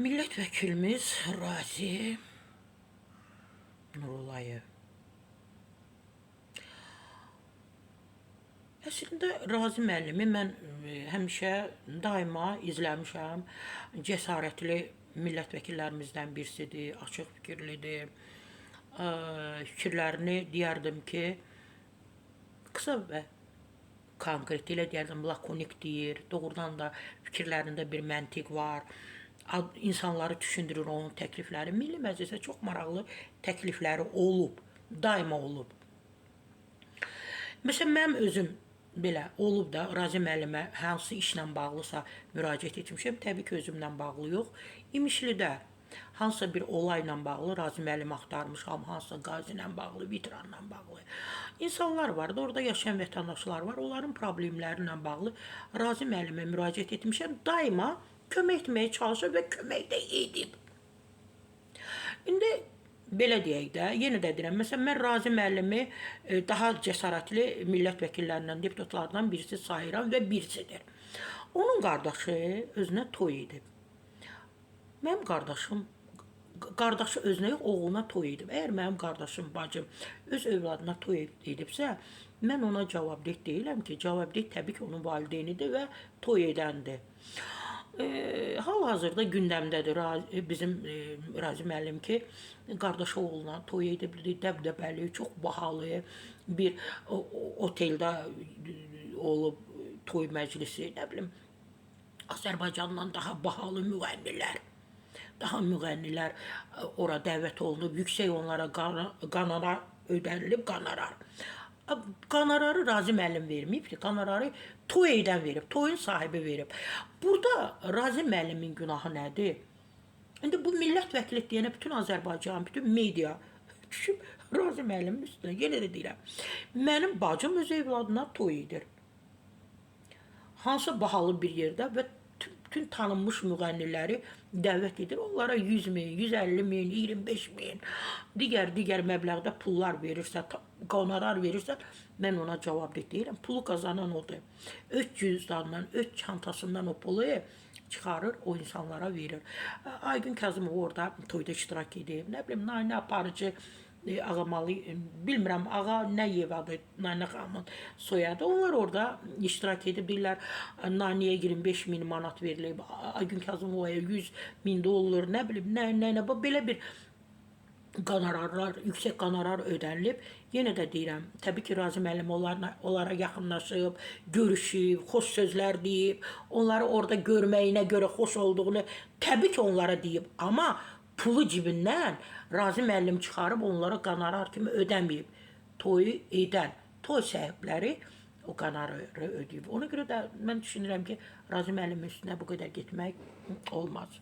Millət vəkilimiz Razi Nurullayev. Əslində Razi müəllimi mən həmişə daima izləmişəm. Cəsarətli millət vəkillərimizdən birisidir, açıq fikirlidir. Fikirlərini deyərdim ki, qısa və konkret elə deyərdim, lakonik deyir. Doğrudan da fikirlərində bir məntiq var. İnsanları düşündürür onun təklifləri. Milli Məclisə çox maraqlı təklifləri olub, daima olub. Məsələn, mənim özüm belə olub da Razi müəllimə hansı işlə bağlısa müraciət etmişəm. Təbii ki, özümlə bağlı yox. İmişlidə hansısa bir olayla bağlı Razi müəllimi axtarmışam, hansısa qazi ilə bağlı, veteranla bağlı. İnsanlar var da, orada yaşayan vətəndaşlar var. Onların problemləri ilə bağlı Razi müəllimə müraciət etmişəm. Daima kömək etməyə çalışır və kömək də edib. İndi belə deyək də, yenə də deyirəm, məsələn, mən Razi müəllimi daha cəsarətli millət vəkillərindən, deputatlardan birisi sayıram və birisidir. Onun qardaşı özünə toy edib. Mənim qardaşım, qardaşı özünə yox, oğluna toy edib. Əgər mənim qardaşım, bacım öz övladına toy edibsə, mən ona cavabdeh deyiləm ki, cavabdeh təbii ki, onun valideynidir və toy edəndir. Hal-hazırda gündəmdədir bizim Razi müəllim ki, qardaşı oğluna toy edibdi, dəbdəbəli, çox bahalı bir oteldə olub toy məclisi, nə bilim, Azərbaycandan daha bahalı müğənnilər, daha müğənnilər ora dəvət olunub, yüksək onlara qonorar ödənilib, qonorar. Qonorarı Razi müəllim verməyib ki, qonorarı toy edən verib, toyun sahibi verib. Burada Razi müəllimin günahı nədir? İndi bu millət vəkili deyənə bütün Azərbaycan, bütün media düşüb Razi müəllimin üstünə. Yenə də deyirəm, mənim bacım öz evladına toy edir. Hansı bahalı bir yerdə və bütün tanınmış müğənniləri dəvət edir. Onlara 100 min, 150 min, 25 min, digər məbləğdə pullar verirsə, qonorar verirsə, mən ona cavabdeh deyirəm. Pulu qazanan odur. Öz cüzdanından, öz çantasından o pulu çıxarır, o insanlara verir. Aygün Kazımov orada toyda iştirak edib. Nə bilim, Nainə aparıcı Ağamalı, bilmirəm, Ağa nə yev adı, Nainə xanımın soyadı. Onlar orada iştirak edib, deyirlər, Naniyə 25 min manat verilib, Aygün Kazımovaya 100 min dollar, nə bilim, nə, belə bir qonorarlar, yüksək qonorar ödənilib. Yenə də deyirəm, təbii ki, Razi müəllim onlara yaxınlaşıb, görüşüb, xoş sözlər deyib, onları orada görməyinə görə xoş olduğunu təbii ki, onlara deyib. Amma pulu cibindən Razi müəllim çıxarıb onlara qonorar kimi ödəməyib. Toyu edən, toy sahibləri o qonorarı ödəyib. Ona görə də mən düşünürəm ki, Razi müəllimin üstünə bu qədər getmək olmaz.